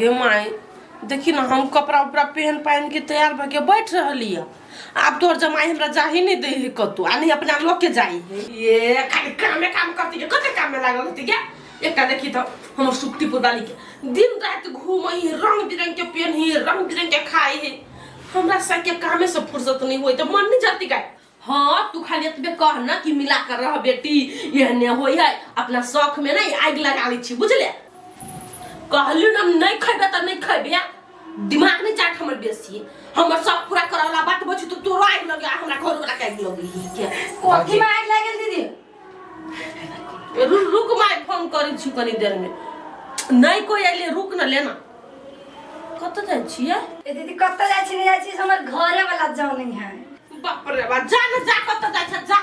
गे माय, देखी ना, हम कपड़ा उपड़ा पहन पहन के तैयार भऽ के बैठ रहली है। आब तोहर जमाई हमरा जाही नहीं दे है कतौ, आ नहीं अपना लोग के जाई है। ये खाली कामे काम करती के, कते काम में लागल होती क्या। एकटा देखी तो हमर सुक्तिपुर वाली के दिन रात घूमै है, रंग बिरंग के पहनी है, रंग बिरंग के खाई है। हमरा सबके कामे से फुर्सत नहीं होई तो मन नहीं जाती का। हाँ, तू खाली एतबे कह ना कि मिला कर रह बेटी, एहने होई है, अपना शौक में ना आगि लगा लै छी, बुझले? कहली ना नहीं खैबे त नहीं खैबे, दिमाग नहीं चाट हमर बेसी। हमर शौक पूरा करे वाला बात बची तो तोरो आगि लगे, हमरा घर वाला के आगि लगे ही के। कथी में आगि लागल दीदी? रुक रुक my, phone करै छी कनी देर में। नहीं कोई आइले, रुक न लेना। कतऽ जाइ छियै? ए दीदी, कतऽ जाइ छी, नहीं जाइ छी, हमर घरे वाला जानै है। बाप रे बाप, जा न जा, कतऽ जाइ छ जा।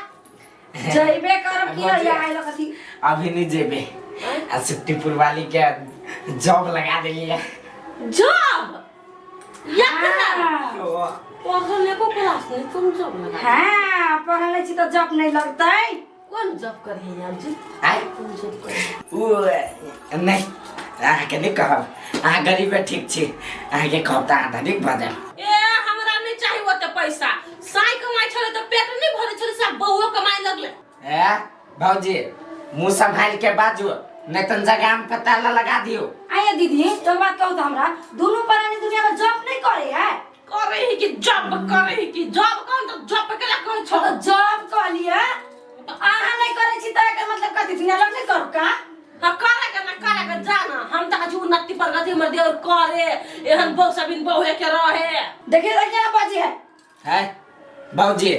जइबे करब की। भौजी। आइल कथी? अभी नहीं जेबे, आ सुट्टीपुर वाली के जॉब लगा देलिए। जॉब या? हाँ। पढ़ल एको क्लास नहीं, तुम जॉब लगा? हाँ, पढ़ल नहीं छी तऽ जॉब नहीं लगतै। कोन जॉब करे यार जी? आय? कोन जॉब करे? उ नहीं, अहाँके नहीं कहब। अहाँ गरीबे ठीक छी, अहाँके कहब तऽ अहाँ धनिक भऽ जायब। ए, हमरा नहीं चाहिए ओते पैसा। साई कमाई छले तऽ पेट नहीं भरे छले, सब बहुओ कमाई लगले। ए भौजी, मुँह सम्हाल के बाजू, नहीं तऽ जगह में पता लगा दियो। आइए दीदी, एक बात कहू तऽ हमरा दुनू प्राणी दुनिया में जॉब नहीं करे है? करे ही कि जॉब करे ही कि जॉब कौन तो जॉब के ला कहै छौ? तो जॉब कहलिए, अहाँ नहीं करे छी तऽ एकर मतलब कथी, दुनिया लोग नहीं करू का? हाँ, करे के ना करे के जाना। हम तऽ कहै उन्नति प्रगति हमर देवर करे, एहन बहु सबिन बहु के रहे। देखिए देखिए ना, बाजी है। है भौजी,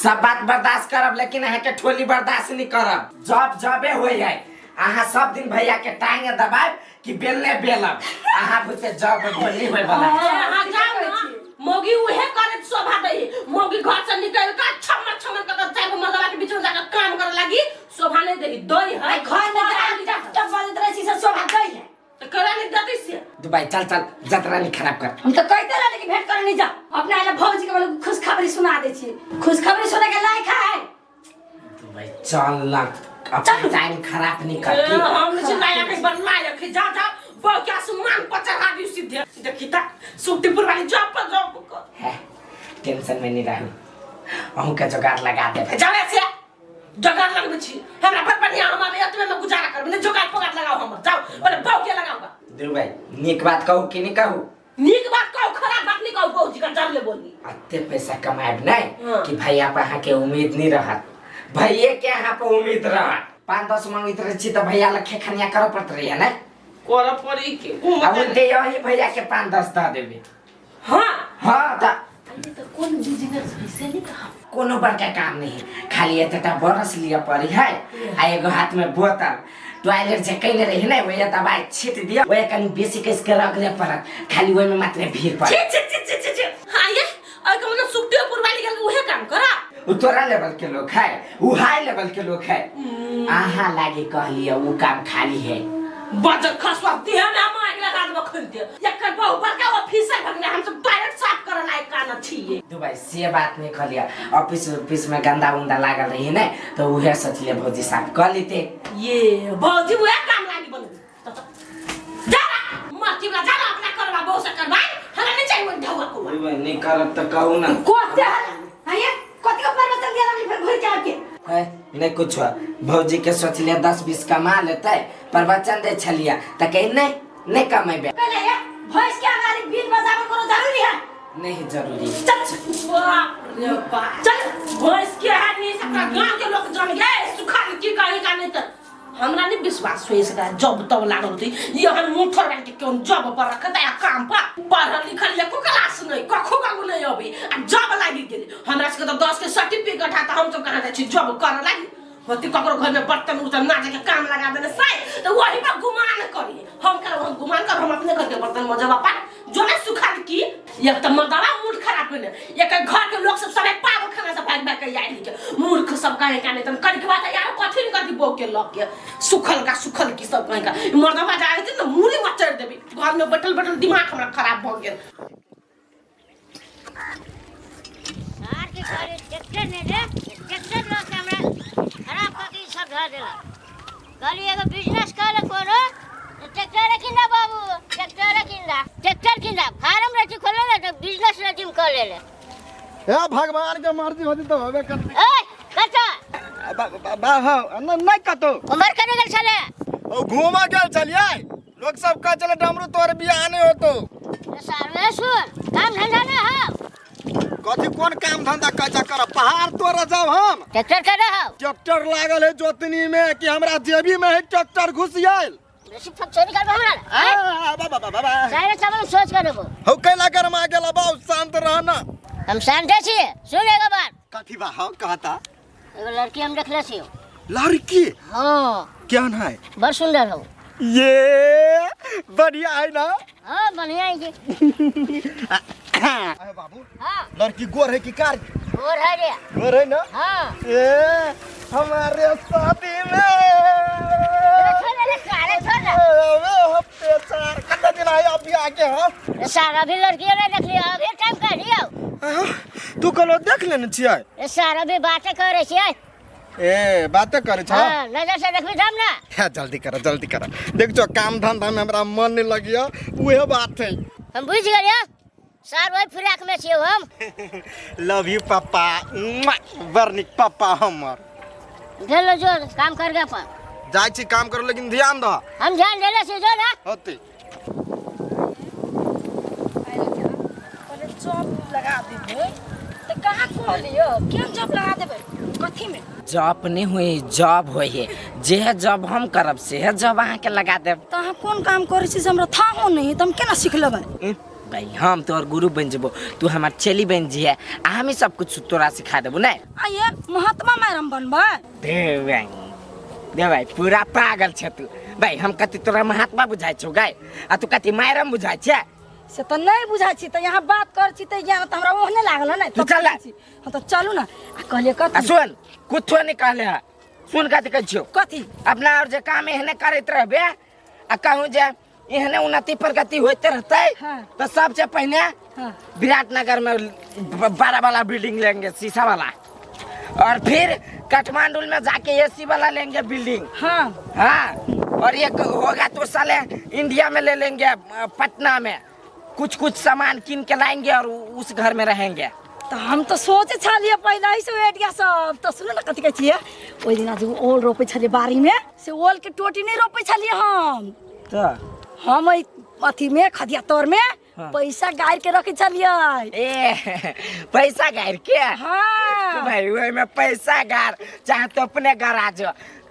सब बात बर्दाश्त करब, लेकिन अहाँके ठोली बर्दाश्त नहीं करब। जब जबे होइ है, अहाँ सब दिन भैया के टांगे दबाब कि बेलने बेलब, अहाँ बुते जब नहीं होय वाला। अहाँ जाओ ना, मौगी उहे करे शोभा दै। मौगी घर से निकल के छमर छमर कर चार गो मर्दवा के बीच में जाकर काम करे लागी, शोभा नहीं देही दै है। घर में जाके टप टप बजैत रहै छी से शोभा दै है? तो करा नहीं देती से। दुबई चल चल, जतरा नहीं खराब कर। हम तो कहते रहले कि भेंट करे नहीं जा, अपना आइला भौजी के बोले खुशखबरी सुना दै छी। खुशखबरी सुने के लायक है? दुबई चल ना, अपन टाइम खराब नहीं कर। ए, हम नहीं लायक है, बड़ लायक है। जा जा, बहु के आसमान पर चढ़ा दियो सीधे। देखी ता सुट्टीपुर वाली जॉब पर जॉब कर। है, टेंशन में नहीं रहू, अहूँ के जोगाड़ लगा दे। जावे से जोगाड़ लगबै छी हमरा पर बढ़िया, हम आब एतबे में गुजारा करबै ने। जोगाड़ फोगाड़ लगाओ हमर, जाओ पहिले बहु के लगाओ। दुबई, नीक बात कहू कि नहीं कहू? नीक बात कहू, खराब बात नहीं कहू। बहु जी का डर ले बोली। अते पैसा कमाएब नहीं हाँ। कि भैया पर अहाँ के उम्मीद नहीं रहत, भैये के अहाँ पर उम्मीद रहत। 5-10 मंगैत रहै छी तऽ भैया लग खेखनिया करऽ पड़त रहै ने? करऽ पड़ी के। आ उनते यही भैया के 5-10 दऽ देबै। हाँ। हाँ तऽ। अरे तऽ कोन बिजनेस है से नहीं कहा? कोनो बड़का काम नहीं है, खाली एतेटा बरस लिअ पड़ी है आ एगो हाथ में बोतल। टॉयलेट जे कयने रही ने, वही दवाई छीट दिअ, वही कनि बेसी कस के रगड़े पड़त, खाली ओहिमे मात्र भीड़ पड़त। छी छी छी छी छी छी। हाँ, ये और के मतलब सुखदेव पुरवाली गेल उहे काम करा। उ तोरा लेवल के लोग है, उ हाई लेवल के लोग है। अहाँ लागे कहलिए उ काम खाली है। बजर खसवा देह में हम आगि लगा देबो खोलते। एकर बहु बड़का ऑफिसर भगने, हम सब टॉयलेट साफ करऽ लायक कान छियै। दुबई से बात नहीं कहलिए, ऑफिस ऑफिस में गंदा उंदा लागल रही ने, तो उहे सोचलिए भौजी साफ कर लेते। ये भौजी उहे काम लागी बनबी। जा मरती वाला, जा अपना करबा बहु से करबा, हमरा नहीं चाहिए वो ढौआ को। दुबई नहीं करब तो कहू ना। कोते है कथी के परवचन दिया लगली फिर घुर के आके? है नहीं कुछ, भौजी के सोचलिए 10-20 कमा लेते, प्रवचन दे छलिए तऽ कही नहीं नहीं कमेबे। कहले ये भैंस के अगाड़ी बीन बजावे कोनो जरूरी है? नहीं जरूरी। चल। बाप रे बाप, चल। भैंस के आदमी सबका गांव के लोग जान गए सुखा की कहीं का नहीं। तो हमरा नहीं विश्वास होई सकरा जब तब लागल होती यहन मुठर के कौन जब पर रखता या काम पर। पढ़ल लिखल एको क्लास नहीं, कखो कागू नहीं अबी आ जब लागि गेली। हमरा सबके तो 10 के सर्टिफिकेट है, तो हम सब कहाँ जाइ छी जब कर लागि होती? ककरो घर में बर्तन उर्तन माजे के काम लगा देने से तो वही पर गुमान करी हम करब, हम गुमान कर हम अपने घर के बर्तन मजब अपन जो नहीं सुखा की। एक तो मर्दावा मूड खराब होने, एक घर के लोग सब सबे पागल खाना से भाग भाग के आइल के मूर्ख सब कहे का नहीं। तन कर के बात यार कथी नहीं करती बो के लग के सुखल का सुखल की सब कहे का मर्दावा जाए थे ना मूली मचड़ देबी। घर में बैठल बैठल दिमाग हमरा खराब भ गेल। सार के घरे ट्रैक्टर नहि रे, ट्रैक्टर लऽ के हमरा खराब कऽ के ई सब धऽ देलक। कहली एगो बिजनेस कर कोनो, ट्रैक्टर किन बाबू, ट्रैक्टर किन। ला ट्रैक्टर किन ला फार्म रची खोले ले तो बिजनेस रची कर ले ले हे भगवान के मर्जी होती तो होबे करती। ए कता बा हां नहीं कतो उमर करे गेल छले ओ घूमा गेल छलियै लोग सब कह चले डमरू तोर बियाह नहीं होतो। सारे सुन काम धंधा ना हो कथी कोन काम धंधा कैसा करब पहाड़ तोरा जाब हम ट्रैक्टर करे हो ट्रैक्टर लागल है जोतनी में कि हमरा जेबी में है ट्रैक्टर घुस आयल बेसी फक्चरी करबो हमरा आ बाबा बाबा बाबा सारे चावल सोच कर देबो हौ कैला गरमा गेला बाबू शांत रहना। हम शांत छियै सुन एगो बात। कथी बा हौ कहता एगो लड़की हम देखले छियो। लड़की? हाँ। केहन है? बड़ सुंदर हो। ये बढ़िया है ना? हाँ बढ़िया है जी। अरे बाबू हाँ लड़की गोर है कि कार? गोर है रे। गोर है ना? हाँ। ए हमारे शादी में हफ्ते चार कितना दिन आए अभी आके। हाँ सारा भी लड़की नहीं देख लियो अभी टाइम कर लियो। तू कलो देख लेने छियै? सारा भी बातें करे छियै। ए बातें करे छ? हां नजर से देखबी तब ना। हां जल्दी कर जल्दी कर देख जो काम धंधा में हमरा मन नहीं लगियो उहे बात है। हम बुझ गेलियो सार वही फिराक में छियो हम। लव you पापा बड़ निक पापा हमर। भेलो जो काम कर गे अपन जाय छी काम कर लेकिन ध्यान दह। हम ध्यान देले छी जो ना होती। पहले जॉब लगा देबै त कहां कहलियो केन जॉब लगा देबै कथी में? जॉब नहीं हुई जॉब होई है जे जॉब हम करब से जॉब अहाँ के लगा देब। त अहाँ कोन काम करै छी से हमरा थाहो नहीं त हम केना सीख लेबै? भाई हम तोहर गुरु बन जेबो तू हमार चेली बन जिहे आ हम ही सब कुछ तोरा सिखा देबो नहीं। आये महात्मा मैडम बनबै? दे भाई दे भाई पूरा पागल छे तू भाई। हम कति तोरा महात्मा बुझाइ छौ गाय आ तू कति मैडम बुझाइ छे? से त नहीं बुझाइ छी त यहाँ बात कर छी त यहाँ त हमरा ओहने लागल ने। तू चल हम त चलू ना आ कहलिए कथी? आ सुन कुछो नहीं कहले है सुन कथी कहै छियौ? कथी? अपना और जे काम एहने करैत रहबे आ कहूँ जे एहने उन्नति प्रगति होते रहते। हाँ। तो सबसे पहले हाँ। विराटनगर में बड़ा वाला बिल्डिंग लेंगे शीशा वाला और फिर काठमांडू में जाके एसी वाला लेंगे बिल्डिंग। हाँ हाँ और एक होगा तो साले इंडिया में ले लेंगे पटना में कुछ कुछ सामान किन के लाएंगे और उस घर में रहेंगे। तो हम तो सोचे छलिए पहले ही से वेट गया सब। तो सुन ना कथी कहै छियै ओहि दिना जे ओल रोपै छलिए बाड़ी में से ओल के टोटी नहीं रोपै छलिए हम। तो हम अथी में खदिया तोर में। हाँ। पैसा गाड़ के रखे छलिए। ए पैसा गाड़ के? हाँ भाई ओहि में पैसा गाड़ चाहे तो अपने गराज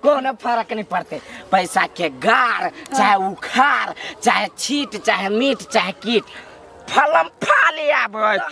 कोनो फर्क नहीं पड़ते। पैसा के गाड़ चाहे उखाड़ चाहे छीट चाहे मीट चाहे कीट फलम फाली आबै तो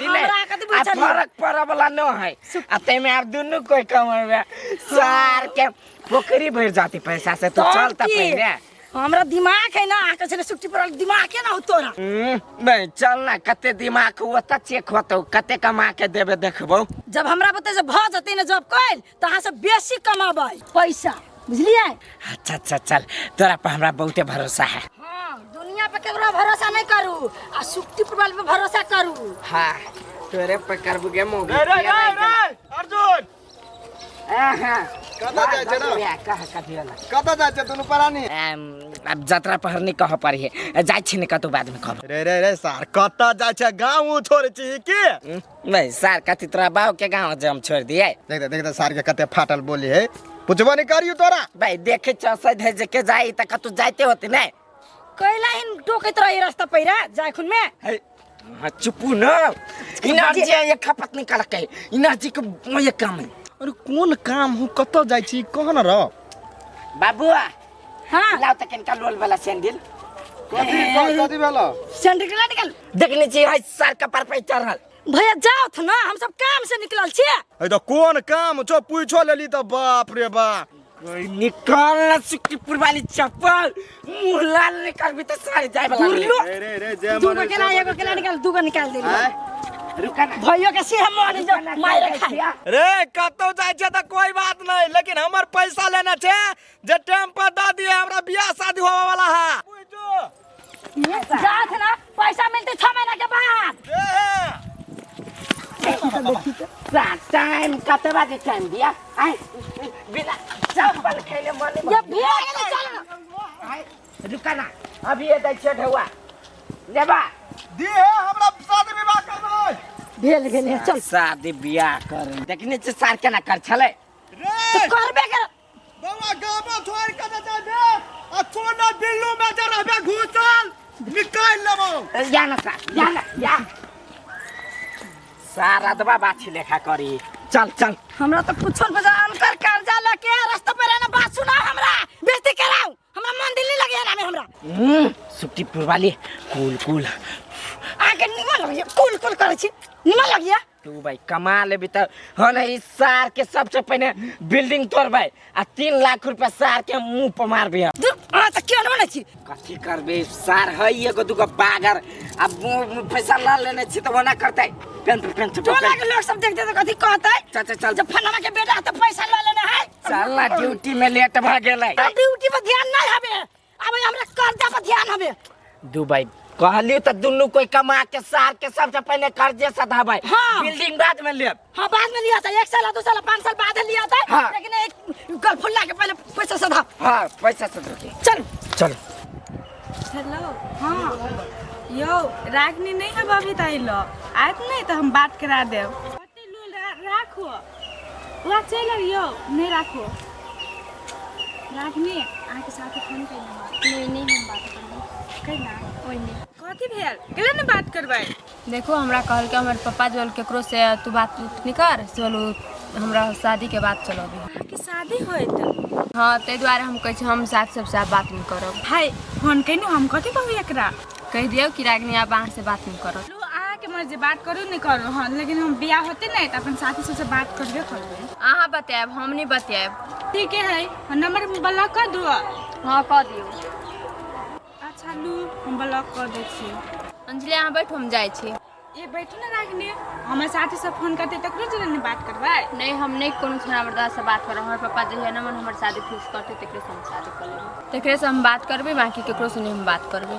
फर्क पड़े वाला न है आ तैमे आब दुनू कोई कमेबे सार के पोखरी भर जाती पैसा से। तू चल त पहिने हमरा दिमाग है ना आके छले सुट्टी पड़ल दिमाग के ना हो तोरा। नहीं चल ना कते दिमाग हुआ त चेक होतौ कते कमा के देबे देखबौ। जब हमरा बते जब भ जतै ना जब कइल त अहाँ सब बेसी कमाबै पैसा बुझलियै? अच्छा अच्छा चल तोरा पर हमरा बहुते भरोसा है। हाँ दुनिया पे केकरो भरोसा नहीं करू आ सुट्टी पड़ल पे भरोसा करू। हाँ तोरे पर करबू गे मोगी। रे रे रे अर्जुन कतऽ जाइ छै ना? कह कथी वाला कतऽ जाइ छै दुनू प्राणी? अब जतरा पहरनी कह पड़ी है जाइ छी ने कतौ बाद में कहब। रे रे रे सार कतऽ जाइ छै गाँव छोड़ै छी की? नहीं सार कथी तोरा बाप के गाँव जे हम छोड़ दिए? देख देख देख सार के कते फाटल बोली है पुछबो नहीं करियो तोरा। भाई देखे छ सधे जे के जाई त कतौ जाइते होते नहीं कैला हिन टोकैत रही रास्ता पैरा जाय खुन में। है हाँ चुपू न इनर्जी ये खपत निकाल के इनर्जी के ये काम है। अरे कोन काम हो कतऽ जाइ छी कह न र बाबू। हाँ लाओ त कनका लोल वाला सैंडल। कथी कथी भेल? सैंडल के निकाल देखने छी है सार कपार पे चढ़ल। भैया जाओ थ ना हम सब काम से निकलल छियै। ए त कोन काम छौ पूछो लेली त बाप रे बाप। कोई निकाल ना सुखीपुर वाली चप्पल मुंह लाल निकाल भी त सारे जाय वाला। रे रे रे जय दूगो केला एगो केला निकाल दूगो निकाल देली। रुका ना भैया के से हम मारे जो मारे खाई रे कतौ जाइ छै त कोई बात नहीं लेकिन हमर पैसा लेना छै जे टाइम पर the दिए हमरा बियाह शादी होवे वाला है। जात ना पैसा मिलते 6 महीना के बाद। टाइम कते बजे टाइम दिया आय बिना चप्पल खैले मन ये भेल गेलै चल आय रुका ना अभी ये दै छै ढौआ लेबा दिहे हमरा शादी विवाह करबै भेल गेल चल शादी बियाह कर देखने छी सार केना कर छलै रे तऽ करबे कर बौआ गामो छोड़ के जे जेबे आ कोनो बिल्लू में जे रहबे घुसल निकालि लेबौ या ना सार या ना या सार अदबा बाछी लेखा करी चल चल हमरा तऽ कुछो न बजा अनकर कर्जा लेके रास्ता पर ना बात सुना हमरा बेइज्जती कराऊ हमरा मन दिल नहीं लगे ना में हमरा सुट्टी पुरवाली कुल कुल आके निमन लगिए कुल कुल करै छी निमन लगिए तू भाई कमा लेबी तऽ हँ नहीं सार के सबसे पहिने बिल्डिंग तोड़बै आ 3 लाख रुपया सार के मुंह पर मारबी हम। दूर अहाँ तऽ केहन बनै छी कथी करबे सार है एगो दूगो बागर आ मुंह में पैसा ला लेने छी तऽ ओना करतै पेन पे पेन पे टोला के लोग सब देखते तऽ कथी कहतै चल चल चल जब फलाना के बेटा तऽ पैसा लऽ लेने है चल ना ड्यूटी में लेट भऽ गेलै तऽ ड्यूटी पर ध्यान नहीं हवे अब हमरा कर्जा पर ध्यान हवे दुबई कहलियो तऽ दुनू कोई कमा के सार के सबसे पहले कर्जे सधाबै हाँ। बिल्डिंग बाद में लेब हाँ बाद में लिया था एक साल दो साल 5 साल बाद लिया था हाँ। लेकिन एक गलफुल्ला के पहले पैसा सधा हाँ पैसा सधा के चल चल हेलो हाँ यौ रागनी नहीं है अभी तक लो आयत नहीं तो हम बात करा देब कते लो राखो वहाँ चलि आउ यौ नहीं राखो रागनी अहाँके साथे फोन कयलहुँ नहीं नहीं हम बात करबै कैला ओहि नहि कथी भेल गेलै ने बात करबै देखो हमरा कहलकै हमर पप्पा जो केकरो से तू बात उत नहीं कर से बोलू हमरा शादी के बात चलो अभी। अहाँके शादी होइत हाँ ताहि दुआरे हम कहै छी हम साथ सबसँ बात नहीं करब हाय फोन कयलहुँ हम कथी कहू एकरा कहि दियौ कि रागिनी आब अहाँ से बात नहीं करब लो अहाँके मर्जी बात करू नहि करू हाँ लेकिन हम बियाह होते नहि तऽ अपन साथी सबसँ बात करबे करबै अहाँ बतायब हम नहीं बतायब ठीके है नंबर ब्लॉक कर दू हाँ कऽ दियौ अच्छा लू हम ब्लॉक कर दै छी अंजलि अहाँ बैठू हम जाइ छी ए बैठू ने रागिनी हमर साथी सब फोन करते तकरो जरे ने बात करबै नहीं हम नहीं कोनो छोरा मर्दा से बात करब हमर पप्पा जे है ना मन हमर शादी फिक्स करते तकरे से हम शादी कर लेबै तकरे से हम बात करबै बाकी केकरो से नहीं हम बात करबै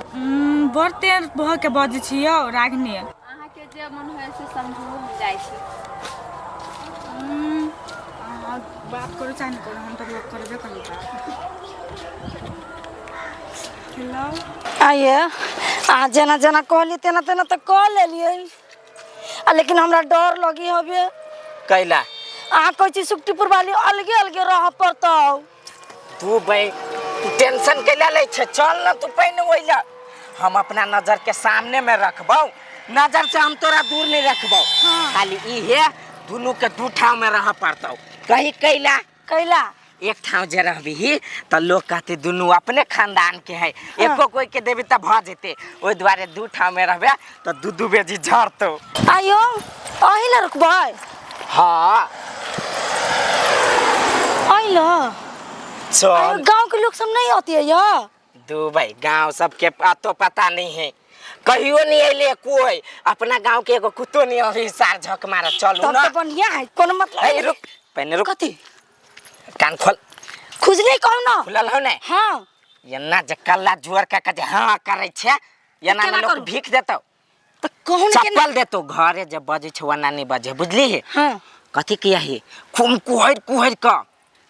बड़ तेज भऽ के बजै छी यौ रागिनी अहाँके जे मन होय से समझू हम जाइ छी अहाँ बात करू चाहे नहि करू हम तऽ ब्लॉक करबे करबै बात हेलो आइए अहाँ जेना जेना कहलियै तेना तेना तऽ कऽ लेलियै आ लेकिन हमरा डर लगी हवे कैला अहाँ कहै छी सुखटीपुर वाली अलगे अलगे रहऽ पड़तौ तू भाई तू टेंशन कैला लै छै चल ना तू पहिने ओइला हम अपना नजर के सामने में रखबौ नजर से हम तोरा दूर नहीं रखबौ खाली ई है दुनू के दू ठाव में रह पड़तौ कही कैला कैला एक ठाव जे रहबही तऽ लोग कहते दुनू अपने खानदान के है एको कोई के देबी तऽ भऽ जेते ओहि दुआरे दू ठाव में रहबे तऽ दू दू बेजी झड़तौ आइयो अही ने रुकबै हाँ अही ने चल गाँव के लोग सब नहीं आती है या दुबई गांव सबके अतो पता नहीं है कहियो नहीं अइले कोई अपना गांव के एगो कुत्तो नहीं अभी सार झक मार चलू तब ना तो बढ़िया है कोनो मतलब ए रुक पहले रुक कथी कान खोल खुजली कहू ना खुलल हो ने हाँ एना जे कल्ला जुअर का जे हाँ करै छै एना केना ने लोग करू? भीख देतौ तऽ कहू ने केना चप्पल देतौ घरे जे बजै छै ओना नहीं बजे बुझली हाँ कथी किया है खूब कुहरि कुहरि कऽ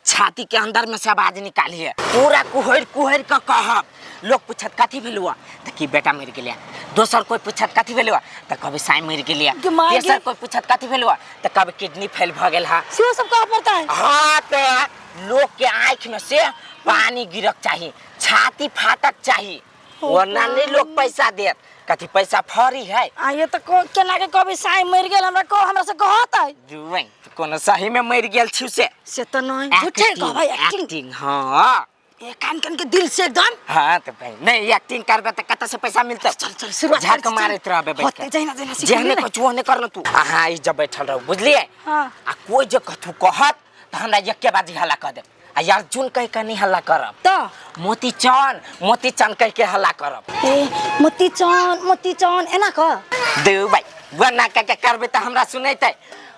छाती के अंदर में से आवाज निकालिए पूरा कुहरि कुहरि कऽ कहब लोग पूछत कथी भेलुआ तऽ की बेटा मरि गेलै दोसर कोई पूछत कथी भेलुआ तऽ कहबै साई मरि गेलै गे माय गे। तेसर कोई पूछत कथी भेलुआ तऽ कहबै किडनी फेल भऽ गेल हा सेहो सब कहऽ पड़ता है हाँ तऽ लोग के आँख में से पानी गिरक चाही छाती फाटक चाही वरना नहीं लोग पैसा देत कथी पैसा फरी है आइए तऽ केना के कहबै साई मरि गेल हमरा कह हमरा से कहत है जुवै कोनो सही में मरि गेल छु से से तऽ नहीं झूठे कहबै एक्टिंग एक्टिंग हाँ ए कान कान के दिल से एकदम हाँ तो भाई नहीं एक्टिंग करबे तऽ कतऽ से पैसा मिलतै चल चल शुरुआत झक करै छी, चल। मारैत रहबे बैठ होतै के जहिना जहिना सिखबी जेहने ने। कुछ ओहने करना तू अहाँ ई जब बैठल रहू बुझलिए हाँ। आ कोई जे कथू कहत तऽ हमरा एके बाजी हल्ला कह देब आ अर्जुन कह के नहीं हल्ला करब तऽ मोती चन मोती चन कह के हल्ला करब ए मोती चान मोती चान एना कह देव भाई बना के के करबे तऽ हमरा सुनेतै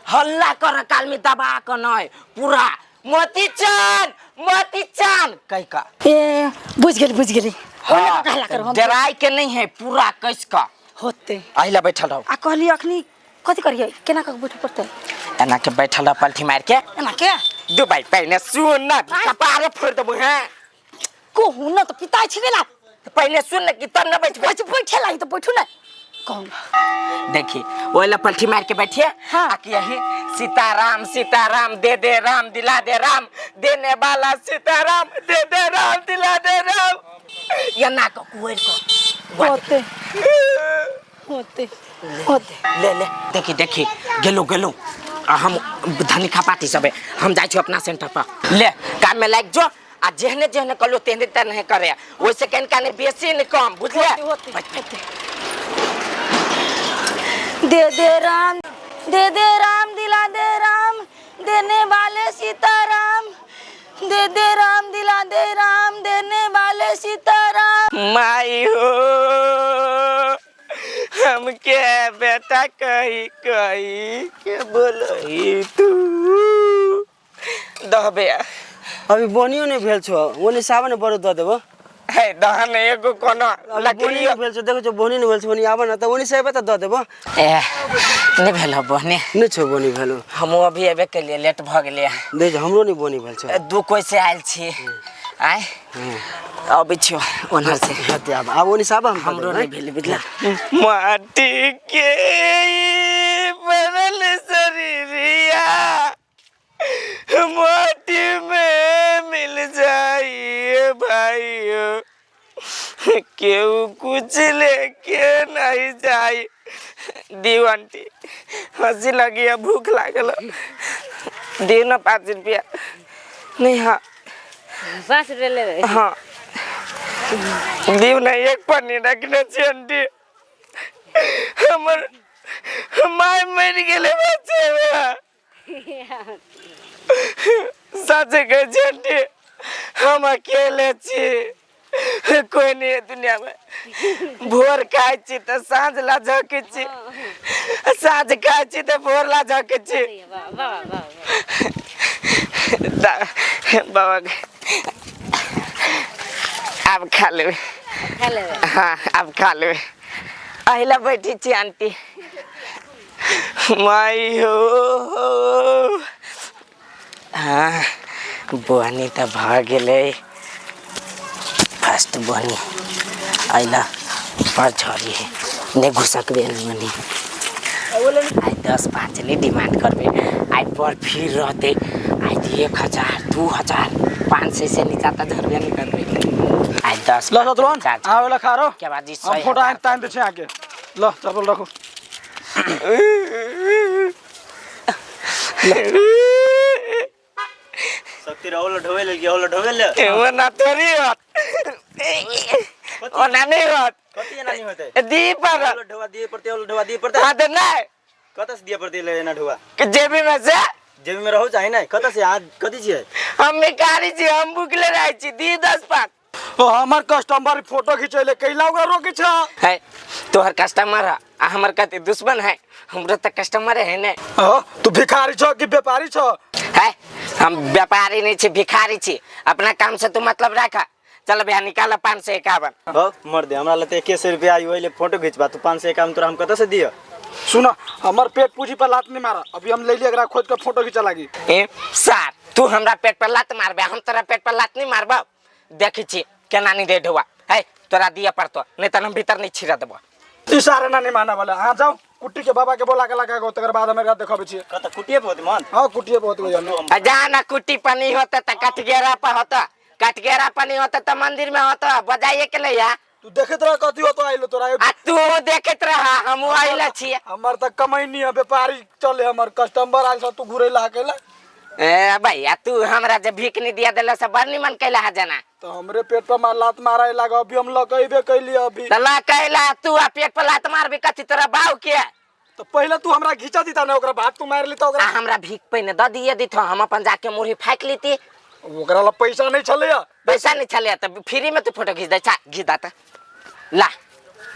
हल्ला कर काल में दबा के नहीं पूरा मोती चन मोती चन कह के ए बुझ गेली बुझ गेली ओने कऽ के हल्ला करब हम। डराय के नहीं है पूरा कस के होतै अहिला बैठल रहू आ कहली अखनी कथी करियै केना कऽ बैठे पड़तै एना के बैठल रह पलथी मार के एना के दुबई पहिने सुन ना कपारे फोड़ देबो हैं कहू ना तऽ पिताइ छी गेला तो पहले सुन न कि तब न बैठबे। बैठ बैठे लागी तो बैठू ना कहूँ। देखी ओला पलटी मार के बैठिए। हाँ। आ कि यही सीताराम सीताराम दे दे राम दिला दे राम देने वाला सीताराम दे दे राम दिला दे राम या ना को कुएर को होते होते होते ले ले देखी देखी गेलो गेलो आ हम धनी खपाटी सबे हम जाइ छी अपना सेंटर पर ले काम में लाग जो आ जेहने जेहने कहलो तेहने तेहने करे ओइसे कन काने बेसी ने कम बुझले। होते होते होते दे दे राम दे दे राम दिला दे राम देने वाले सीताराम दे दे राम दिला दे राम देने वाले सीताराम। माई हो हमके बेटा कही कही के बोलही तू दहबे। अभी बोनियो नहीं भेल छो ओने सावन बड़ो the देबो। है दहन एगो कोनो अभी लकड़ी बोनी नहीं भेल छो देखो छो बोनी नहीं भेल छो ओनी आबो न त ओनी से त the देबो। ए नहीं भेल बोनी नहीं छो बोनी भेल हमहूँ अभी एबे के लिए लेट भ गेलियै। नहीं छो, हमरो नहीं बोनी भेल छो। दू कोई से आयल छी आय अबै छियो ओनहर से। हेते आब आब ओनी से आब हम हमरो नहीं भेल बुझला। माटी के बनल शरीरिया माटी में मिल जाइए भाइयों केहू कुछ लेके नहीं जाई। दियो आंटी हंसी लगी है भूख लागल दियो ना 5 रुपया नहीं। हाँ 5 रुपया लेबै। हाँ दियो ना एक पन्नी रखने छी आंटी हमर my मरि गेलै बच्चे में। सच कहै छी आंटी हम अकेले छी कोई नहीं है दुनिया में। भोर खाइ छी तऽ साँझ ला झकै छी साँझ खाइ छी तऽ भोर ला झकै छी। वाह वाह वाह बाबा आब खा लेबै। खा लेबै। हाँ आब खा लेबै। अहिला बैठी छी आंटी। माई हो हाँ बोनी तऽ भऽ गेलै फर्स्ट बोनी अहिला पर झरी है नहीं घुसकबे मनी। आइ 10 5 नहीं डिमांड करबे आइ पर फिर रहते आइ 1000 2000 500 से नीचा तऽ झरबे नहीं करबे। आइ 10 ल सतुलन आवे ला खा रो के बाद जी हम फोटो आइन ताइन दे छै आके ल चप्पल रखो। शक्ति राहुल ढोवे ले गया ढोवे ले ओना थोड़ी होत ओना नहीं होत कति एना नहीं होते दी पर ढोवा दिए पड़ते ढोवा दिए पड़ते। हाँ तो नहीं कत से दिए पड़ते ले एना ढोवा कि जेबी में से जेबी में रहू चाहे नहीं कत से आज कति छियै हम भिखारी छी हम भुखले रहै छी दी 10 5। ओ हमर कस्टमर फोटो खिचैले कैला ओकरा रोकै छ है तोहर कस्टमर है आ हमर कति दुश्मन है हमरो त कस्टमर है ने। हां तू भिखारी छ कि व्यापारी छ है हम व्यापारी नहीं छी भिखारी छी अपना काम से तू मतलब राख। चल भैया निकाल 551। हो मर दे हमरा लते 21 रुपया आई ओइले फोटो खिचबा तू 551 तोरा हम कत से दियो। सुन हमर पेट पूंजी पर लात नहीं मारा अभी हम ले लिया एकरा खोज के फोटो खिंचा लागी। ए सर तू हमरा पेट पर लात मारबे हम तोरा पेट पर लात नहीं मारबो। देखै छी केना नहीं दे ढुआ है तोरा दिया पड़तो नहीं त हम भीतर नहीं छिरा देबो। इशारा ना नहीं माना वाला। हां जाओ कुट्टी के बाबा के बोला के लगा तकर बाद हम एकरा देखबै छी। कत कुटिए पर होती मन। हां कुटिए पर होती आ जा ना कुट्टी पर नहीं होता त कटगेरा पर होता कटगेरा पर नहीं होता त मंदिर में होता बजाइए के ले या। तू देखत रह कथी होतो आइलो तोरा आ तू देखत रह हम आइला छी। हमर त कमैनी है व्यापारी चले हमर कस्टमर आइल तू घुरे ला केला। ए भैया तू हमरा जे भीख नहीं दिया देला से बड़ निमन कैला हा जना तो हमरे पेट पर मार लात मारे लागा अभी हम लकइबे कैली अभी त ला कैला तू आ पेट पर लात मारबी कथी तोरा बाऊ के तो पहले तू हमरा घिचा दीता ना ओकरा बाद तू मार ली ओकरा आ हमरा भीख पहिने the दिए दिथो हम अपन जाके मुरही फाक लीती। ओकरा ला पैसा नहीं छले पैसा नहीं छले त फ्री में तू फोटो खींच दे चा घिच दा त ला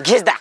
घिच दा।